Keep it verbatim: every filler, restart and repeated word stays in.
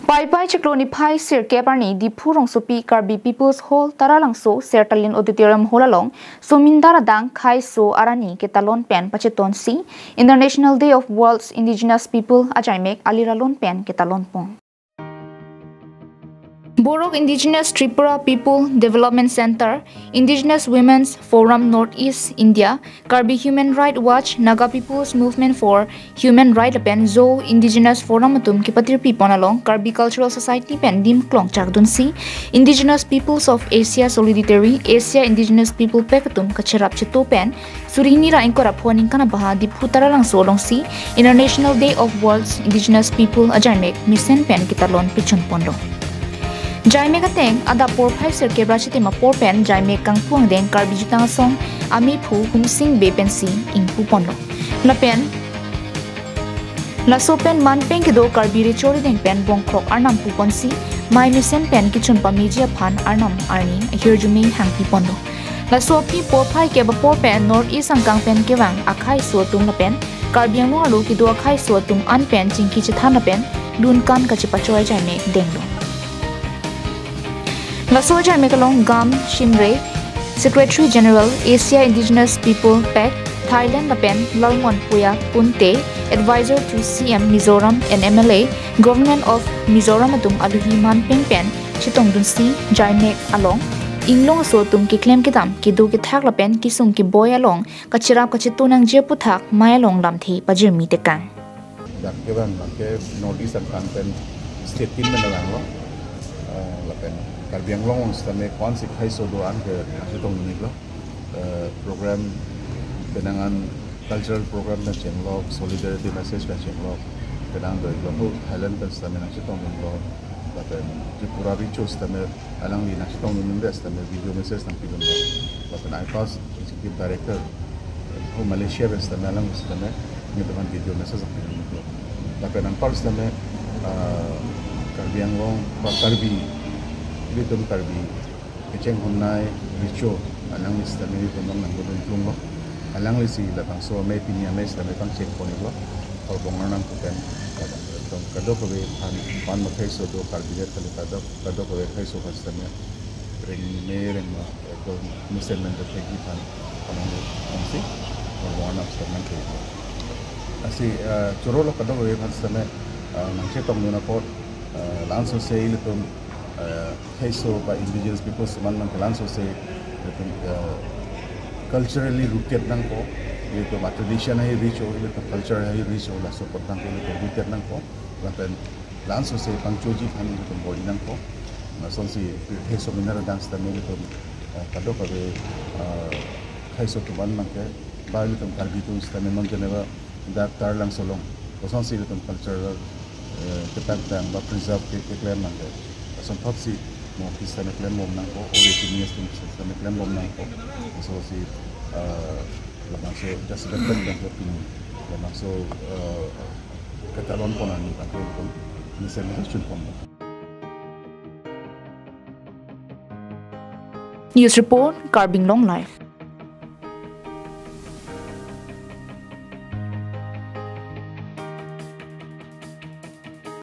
Paipai chiklo niphai sirkep arni Diphu rongsopi Karbi People's Hall Taralangso Sertalin Auditorium Hall along Somindar adang Khaiso arni ketalon pen pachetonsi International Day of World's Indigenous People ajaimek aliralon pen ketalon pon. Borok Indigenous Tripura People Development Center, Indigenous Women's Forum Northeast India, Karbi Human Rights Watch, Naga People's Movement for Human Rights lapen Zo Indigenous Forum atum kepatirpi pon along Karbi Cultural Society pen dim klong chakdunsi Indigenous Peoples of Asia Solidarity, Asia Indigenous People Pact atum kacherap cheto pen suri hini ra ingkoi ra pho aningkan abaha Diphu Taralangso alongsi International Day of World's Indigenous People ajaimek mesen pen ketalon pechun ponlo. Jaimek ateng adap porphai sirkep ra chitim apor pen jaimek kangpu angdeng Karbi Jutang Asong amephu Humsing Bey pensi ingpu ponlo. Lapen laso pen manpeng kedo Karbi Recho Rideng pen bongkrok arnam pu ponsi mai mesen pen kechun pameji aphan arnam arni ahirjume hangpi ponlo. Laso aphi porphai kep apor pen North East angkang pen kevang akhaiso atum lapen Karbi Anglong arlo kedo akhaiso atum an pen chingki chethan lapen lunkan kachepachoi jaimek denglo. Laso jaimek along Gam Shimray, Secretary General, Asia Indigenous People Pact, Thailand lapen Lalmonpuya Punte, Advisor to C M Mizoram and M L A, Government of Mizoram atum aluhi manpeng pen chetongdunsi jaimek along inglong aso atum keklem kedam kedo kethak lapen kesung keboi along kacherap kacheto nangji aputhak mai along lamthe pajirmi tekang. Dak kevang, dak ke North East angkang pen state tin pen vanglo. Eh, lapen Karbi Anglong along sitame ko-ansi khaiso do an ke nangchetongdun-iklo. Eh, program penang an cultural program pen chenglok, solidarity message pen chenglok, penang do-iklo. Ho Thailand pen sitame nangchetongdunlo. Lapen Tripura Recho sitame alangli nangchetongdun-un-e sitame video message nangpidunlo. Lapen I pass Executive Director ho Malaysia pen sitame alang sitame nelitum aphan video message nangpidunlo. Lapen anpar sitame, ah, Karbi Anglong, ba Karbi, ilitum Karbi kecheng honnei Recho alangli sitame ilitum along nangdodun plunglo. Alanglisi labangso amei pini amei sitame pangcheng pon-iklo. Horbong arnam pu pen, lapen kadokave aphan pan ma khaiso do Karbi det kali kadok, kadokave khaiso aphan sitame rengme rengma, eh, do mesen men do thekji aphan panang do ongsi horbong arnam sitame nangkhe-iklo. Lasi, eh, chorolo kadokave aphan sitame, eh, nangchetongdun apot, eh, la-ansose ilitum, eh, khaiso ba indigenous peoples atum an nangke la-ansose ilitum, eh, culturally rooted nangpo, ilitum a-tradition hai recho, ilitum culture hai recho, laso apot nangke ilitum rooted nangpo, lapen la-ansose pangchoji aphan ilitum bor-i nangpo. Lasonsi pirthe Somindar adang sitame ilitum, eh, kadokave, eh, khaiso atum an nangke, ba ilitum Karbi atum sitame non jeneva dak Taralangso along kosonsi ilitum cultural, eh, kepakdang ba preserve ke, keklem nangke. Lason thotsi mo kisitame klembom nangpo, o retinges atum kisitame klembom nangpo. Lasonsi, eh, labangso jasemet pen pen pini labangso, eh, ketalon pon arni tangke ilitum mesen chun pon. News report, Karbi Anglong Live.